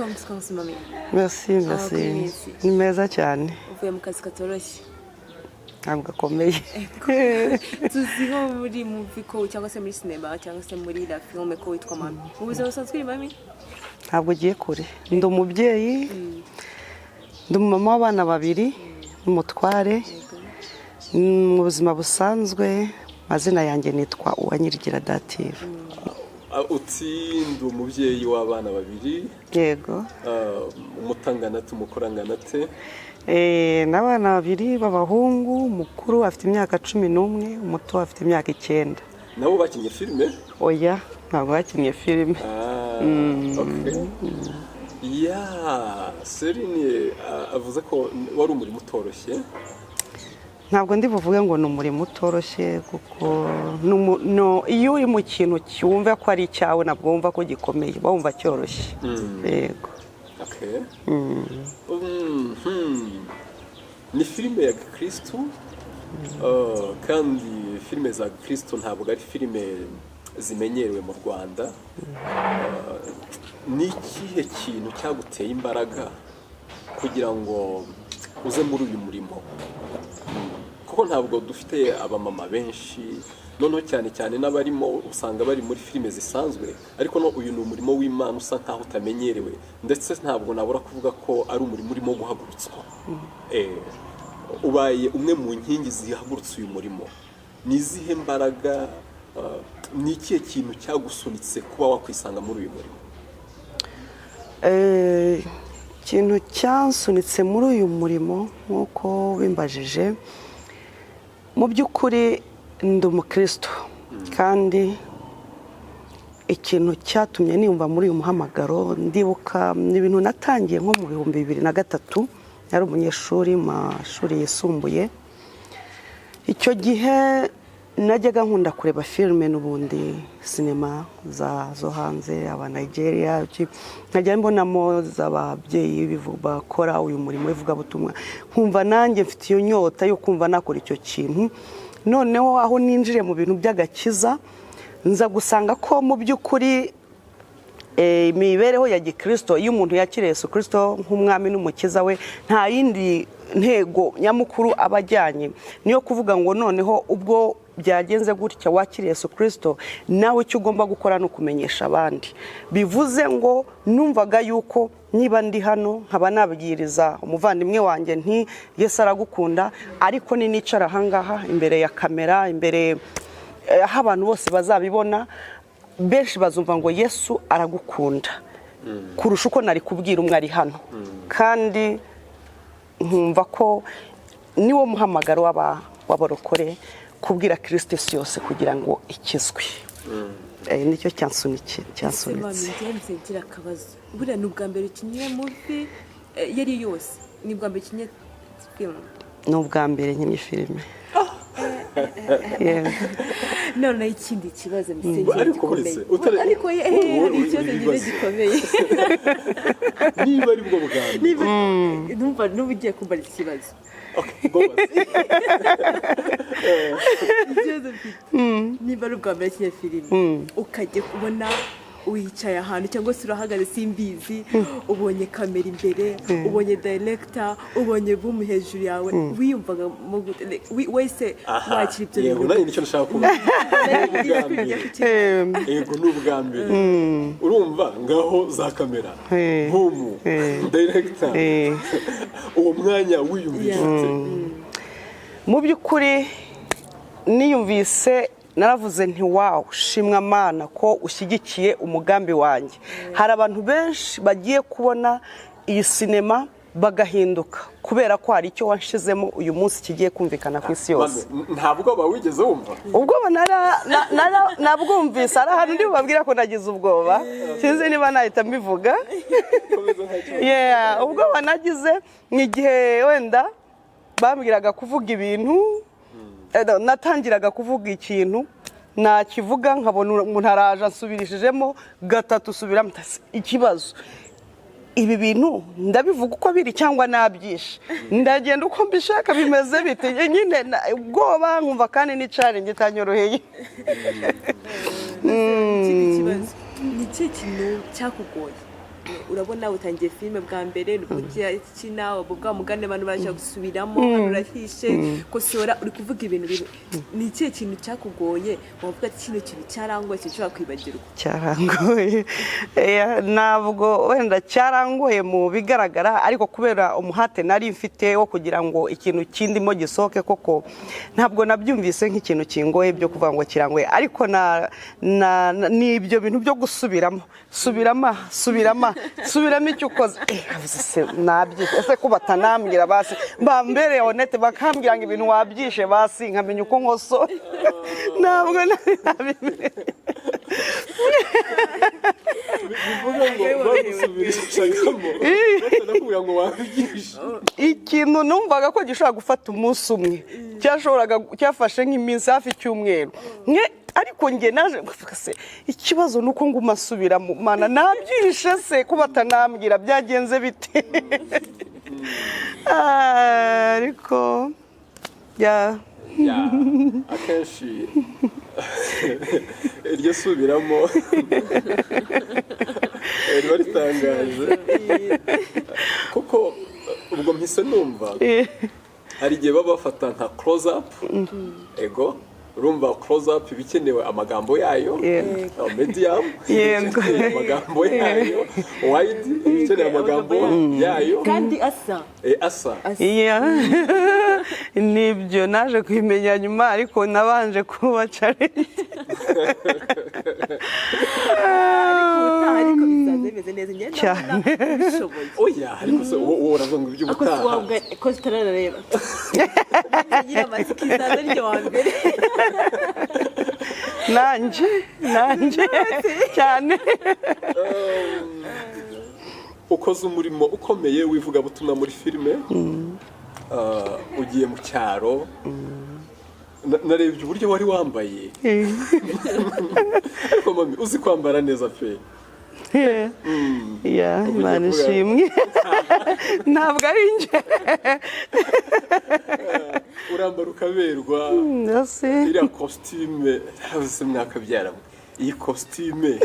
Welcome to Konsi Mami. Merci, merci. Amakuru y'iminsi? Ni meza cyane. Uvuye mu kazi katoroshye? Ntabwo gakomeye. Tuziho muri movie ko, cyangwa se muri sinema, cyangwa se muri la filme, ko witwa Mami. Mu buzima busanzwe uri Mami? Ntabwo ugiye kure. Ndi umubyeyi, ndi umumama w'abana babiri n'umutware. Mu buzima busanzwe amazina yanjye nitwa Uwanyirigira Dative. Uti ndi umubyeyi w'abana babiri? Yego. Umutangana ate, umukorangana ate? N'abana babiri b'abahungu. Umukuru afite imyaka 11, umuto afite imyaka 9. Nabo bakinnye filime? Oya, ntabwo bakinnye filime. Ah, okay. Ya Celine avuze ko wari umurimo utoroshye. Ntabwo ndi buvuge ngo ni umurimo utoroshye, kuko iyo uri mu kintu cyumva ko ari icyawe, ntabwo wumva ko gikomeye, uba wumva cyoroshye, yego. Okay. Ni filime ya gikristu, kandi filime za gikristu ntabwo ari filime zimenyerewe mu Rwanda. Ni ikihe kintu cyaguteye imbaraga kugira ngo uze muri uyu murimo? Kuko ntabwo dufite abamama benshi, noneho cyane cyane n'abarimo usanga bari muri filime zisanzwe, ariko no uyu ni umurimo w'Imana usa nkaho utamenyerewe, ndetse ntabwo nabura kuvuga ko ari umurimo urimo guhagurutswa. Ubaye umwe mu nkingi zihagurutse uyu murimo. Ni izihe mbaraga, ni ikihe kintu cyagusunitse kuba wakwisanga muri uyu murimo? Ikintu cyansunitse muri uyu murimo, nk'uko bimbajije, mu by'ukuri ndi umukristo, kandi ikintu cyatumye niyumva muri uyu muhamagaro, ndibuka ni ibintu natangiye nko mu 2003. Yari umunyeshuri mu mashuri yisumbuye. Icyo gihe najyaga nkunda kureba filime n'ubundi, sinema zo hanze, aba Nigeria, nkajya mbonamo z'ababyeyi bakora uyu murimo w'ivugabutumwa, nkumva nanjye mfite iyo nyota yo kumva nakora icyo kintu. Noneho aho ninjiriye mu bintu by'agakiza, nza gusanga ko mu by'ukuri imibereho ya gikristo, iyo umuntu yakiriye Yesu Kristo nk'umwami n'umukiza we, nta yindi ntego nyamukuru aba ajyanye, niyo kuvuga ngo noneho ubwo byagenze gutya, wakiriye Yesu Kristo, nawe icyo ugomba gukora ni ukumenyesha abandi. Bivuze ngo numvaga yuko niba ndi hano nkaba nabwiriza umuvandimwe wanjye nti "Yesu aragukunda", ariko ninicara ahangaha imbere ya kamera, imbere aho abantu bose bazabibona, benshi bazumva ngo "Yesu aragukunda" kurusha uko nari kubwira umwe ari hano. Kandi nkumva ko niwo muhamagaro w'abarokore, kubwira Kirisito isi yose kugira ngo ikizwe. Nicyo cyansunitse. Mami, ngira akabazo. Buriya ni ubwa mbere ukinnye movie iyo ari yo yose? Ni ubwa mbere ukinnye filime? Ni ubwa mbere nkinnye filime. Yego. Noneho ikindi kibazo mbese Ariko gikomeye. buretse, Ariko hari ikibazo ngize ibibazo. gikomeye. Niba ari bwo bwa mbere. Niba numva n'ubu ugiye kumva ikibazo. Okay, go back. Ikibazo mfite, niba ari ubwa mbere akinnye filime, ukajya kubona wicaye ahantu cyangwa se urahagaze, simbizi, ubonye kamera imbere, ubonye director, ubonye boom hejuru yawe, wiyumvaga mo gute? Like, wese Aha, wakira ibyo yego. bintu? Nanjye nicyo nashaka kuvuga. Ni ubwa mbere. Yego, ni ubwa mbere. Urumva ngaho za kamera, boom, director, uwo mwanya wiyumvisha ute? Mu by'ukuri niyumvise, naravuze nti "Wow, shimwa Mana ko ushyigikiye umugambi wanjye." Hari abantu benshi bagiye kubona iyi sinema bagahinduka, kubera ko hari icyo wanshizemo uyu munsi kigiye kumvikana ku isi yose. Mame, nta bwoba wigeze wumva? Ubwoba nabwumvise. Ari ahantu ndi bubabwira ko nagize ubwoba, sinzi niba nahita mbivuga. Komeza, nta kibazo. Yeah, ubwoba nagize ni igihe wenda bambwiraga kuvuga ibintu, no, natangiraga kuvuga ikintu, nakivuga nkabona umuntu araje ansubirishijemo gatatu, subiramo. Ikibazo, ibi bintu ndabivuga uko biri cyangwa nabyishe, ndagenda uko mbishaka, bimeze bite nyine? Ubwoba nkumva kandi ni challenge itanyoroheye. Ikindi kibazo, ni ikihe kintu cyakugoye? Urabona utangiye filime bwa mbere, nibwo ukina, ubu bwa mugani abantu baraje gusubiramo, hano urahishe, kosora, uri kuvuga ibintu bimwe. Ni ikihe kintu cyakugoye wavuga ati kino kintu cyarangoye, sinshobora kwibagirwa? Cyarangoye? Ntabwo wenda cyarangoye mu bigaragara, ariko kubera umuhate nari mfite wo kugira ngo ikintu kindimo gisohoke koko, ntabwo nabyumvise nk'ikintu kingoye byo kuvuga ngo kirangoye. Ariko ni ibyo bintu byo gusubiramo, subiramo aha, subiramo aha, subiramo icyo ukoze. Avuze se nabyishe ese ko batanambwira? Basi bambereye honnête, bakambwira ngo ibintu wabyishe, basi nkamenya uko nkosora. Ntabwo nari nabimenye. Bivuga ngo bagusubirishagamo batanakubwira ngo wabyishe? Ikintu numvaga ko gishobora gufata umunsi umwe cyashoboraga, cyafashe nk'iminsi hafi icyumweru. Ariko njye naje kuvuga se ikibazo ni uko nguma asubiramo, mana nabyishe se ko batanambwira, byagenze bite? Ariko ya. Ya, akenshi iryo subiramo riba ritangaje, kuko ubwo mpise numva hari igihe baba bafata nka close up. Ego, urumva close up iba ikenewe amagambo yayo, medium iba ikeneye amagambo yayo, wide iba ikeneye amagambo yayo. Kandi asa. Asa. Iya, nibyo, naje kubimenya nyuma, ariko nabanje kuba challenge. Ariko ubutaha ariko bizaza bimeze neza, njye ndabona Cyane. ubishoboye. Oya, ariko se wowe uravuga ngo Ako iby'ubutaha? Si wabwa ko tutarareba, ngira amatsiko, izaza ryo wa mbere. Nanjye cyane. Ukoze umurimo ukomeye w'ivugabutumwa muri filime, ugiye mu cyaro. Narebye uburyo wari wambaye, ariko mami, uzi kwambara neza pe. Ya, Imana ishimwe, ntabwo ari njye. Urambara ukaberwa. Mbese. Iriya costume, ntabuze mwakabyara iyi costume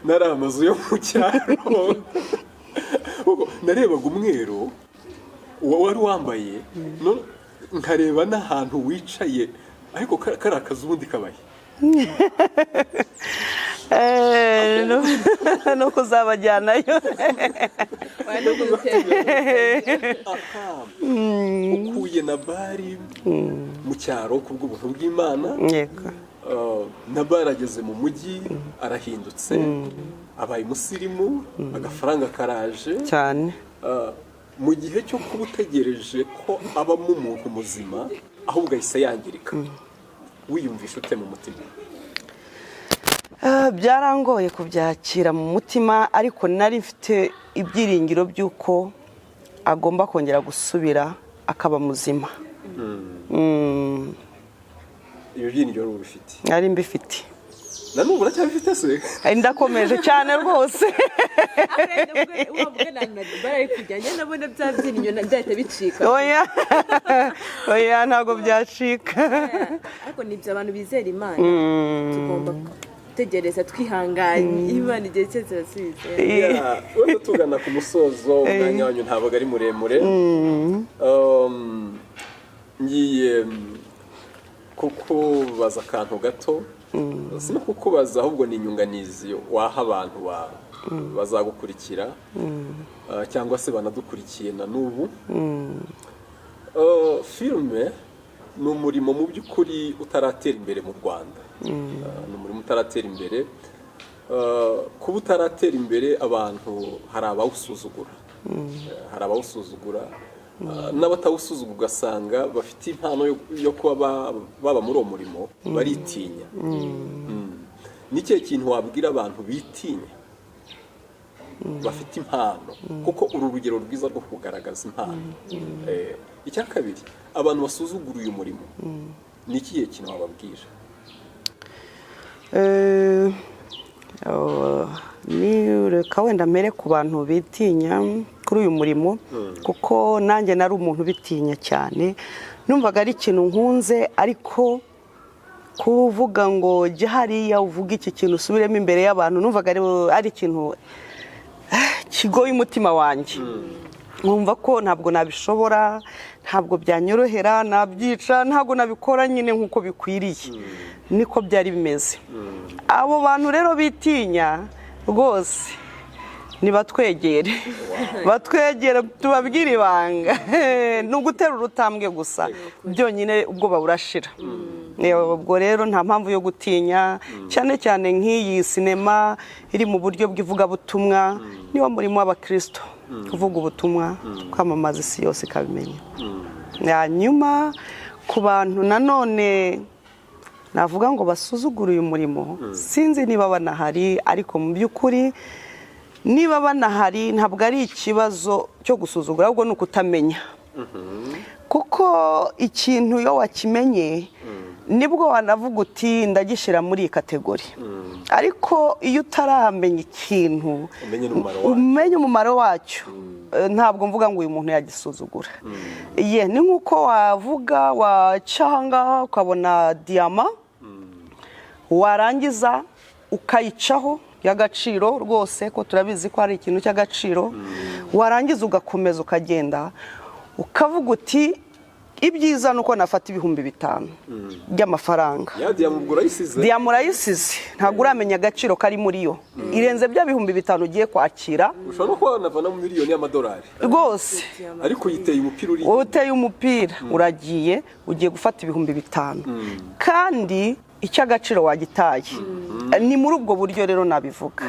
nari amazu yo mu cyaro. Kuko narebaga umweru wari wambaye, nkareba n'ahantu wicaye, ariko kari akazu ubundi kabaye. No kuzabajyanayo. Oya, no gutembera. Aha ukuye na bari mu cyaro kubw'ubuntu bw'Imana. Yego. Nabari ageze mu mujyi, arahindutse, abaye umusirimu, agafaranga karaje. Cyane. Mu gihe cyo kuba utegereje ko abamo umuntu muzima, ahubwo ahise yangirika, wiyumvisha ute mu mutima? Byarangoye kubyakira mu mutima, ariko nari mfite ibyiringiro by'uko agomba kongera gusubira akaba muzima. Ibyo byiringiro wari ubifite? Nari mbifite. Na n'ubu uracyabifite se? Ndakomeje cyane rwose. Wavuga na bari kujya, njye ndabona bya byinyo byahita bicika. Oya oya, ntabwo byacika. Ariko nibyo, abantu bizera Imana tugomba gutegereza twihanganye, Imana igihe cyose irasubiza. Yeah, wenda tugana ku musozo, umwanya wanyu ntabwo ari muremure. Ngiye kukubaza akantu gato, si no kukubaza, ahubwo ni inyunganizi waha abantu bazagukurikira, cyangwa se banadukurikiye na n'ubu. Filime ni umurimo mu by'ukuri utaratera imbere mu Rwanda. Ni umurimo utaratera imbere. Kuba utaratera imbere, abantu hari abawusuzugura, hari abawusuzugura, n'abatawusuzugura ugasanga bafite impano yo kuba baba muri uwo murimo baritinya. Ni ikihe kintu wabwira abantu bitinya bafite impano? Kuko uru rugero rwiza rwo kugaragaza impano. Icya kabiri, abantu basuzugura uyu murimo, ni ikihe kintu wababwira? Oh, ni reka wenda mbere ku bantu bitinya kuri uyu murimo, kuko nanjye nari umuntu ubitinya cyane. Numvaga ari ikintu nkunze, ariko kuvuga ngo jya hariya uvuge iki kintu usubiremo imbere y'abantu, numvaga ari ikintu kigoye umutima wanjye, nkumva ko ntabwo nabishobora, ntabwo byanyorohera, nabyica, ntabwo nabikora nyine nk'uko bikwiriye. Niko byari bimeze. Abo bantu rero bitinya rwose, nibatwegere, batwegere tubabwire ibanga. Ni ugutera urutambwe gusa byonyine, ubwoba burashira. Ubwo rero nta mpamvu yo gutinya, cyane cyane nk'iyi sinema iri mu buryo bw'ivugabutumwa. Niwo murimo w'abakristo, kuvuga ubutumwa, kwamamaza, isi yose ikabimenya. Hanyuma ku bantu nanone navuga ngo basuzugure uyu murimo, sinzi niba banahari, ariko mu by'ukuri niba banahari ntabwo ari ikibazo cyo gusuzugura, ahubwo ni ukutamenya, kuko ikintu iyo wakimenye nibwo wanavuga uti: "Ndagishyira muri iyi category." Ariko iyo utaramenya ikintu, umenye n'umumaro wacyo. Umenye umumaro wacyo, ntabwo mvuga ngo uyu muntu yagisuzugura. Ye, ni nk'uko wavuga waca ahangaha ukabona diyama, warangiza ukayicaho y'agaciro rwose, ko turabizi ko hari ikintu cy'agaciro, warangiza ugakomeza ukagenda, ukavuga uti: "Ibyiza ni uko nafata 5000 by'amafaranga." Ya diyama ubwo urayisize. Diyama urayisize, ntabwo uramenya agaciro kari muri yo, irenze bya 5000 ugiye kwakira. Ushobora no kuba wanavanamo miliyoni y'amadolari. Rwose. Ariko uyiteye umupira uri Wowe uteye umupira, uragiye, ugiye gufata 5000, kandi icy'agaciro wagitaye. Ni muri ubwo buryo rero nabivuga,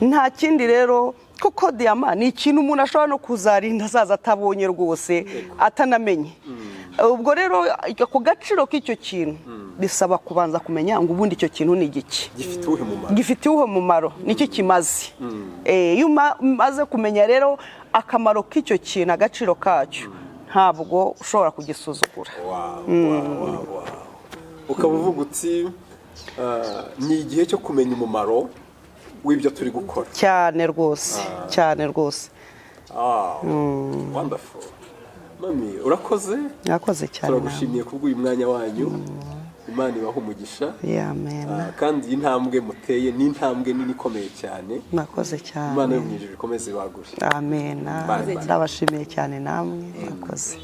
nta kindi rero, kuko diyama ni ikintu umuntu ashobora no kuzarinda azaza atabonye rwose, atanamenye. Ubwo rero ako gaciro k'icyo kintu bisaba kubanza kumenya ngo ubundi icyo kintu ni igiki, gifite uwuhe mumaro, gifite uwuhe mumaro, nicyo kimaze. Iyo umaze kumenya rero akamaro k'icyo kintu, agaciro kacyo, ntabwo ushobora kugisuzugura. Wow. Ukaba uvuga uti: "Ah, ni igihe cyo kumenya umumaro w'ibyo turi gukora." Cyane rwose, cyane rwose. Ah, wonderful. Mami, urakoze. Mwakoze cyane nawe. Turagushimiye kubw'uyu mwanya wanyu. Imana ibaha umugisha. Yeah, amen. Ah, kandi iyi ntambwe muteye ni intambwe nini ikomeye cyane. Mwakoze cyane. Imana yo mu ijuru ikomeze ibagure. Amen. Bye, bye. Ndabashimiye cyane namwe, mwakoze.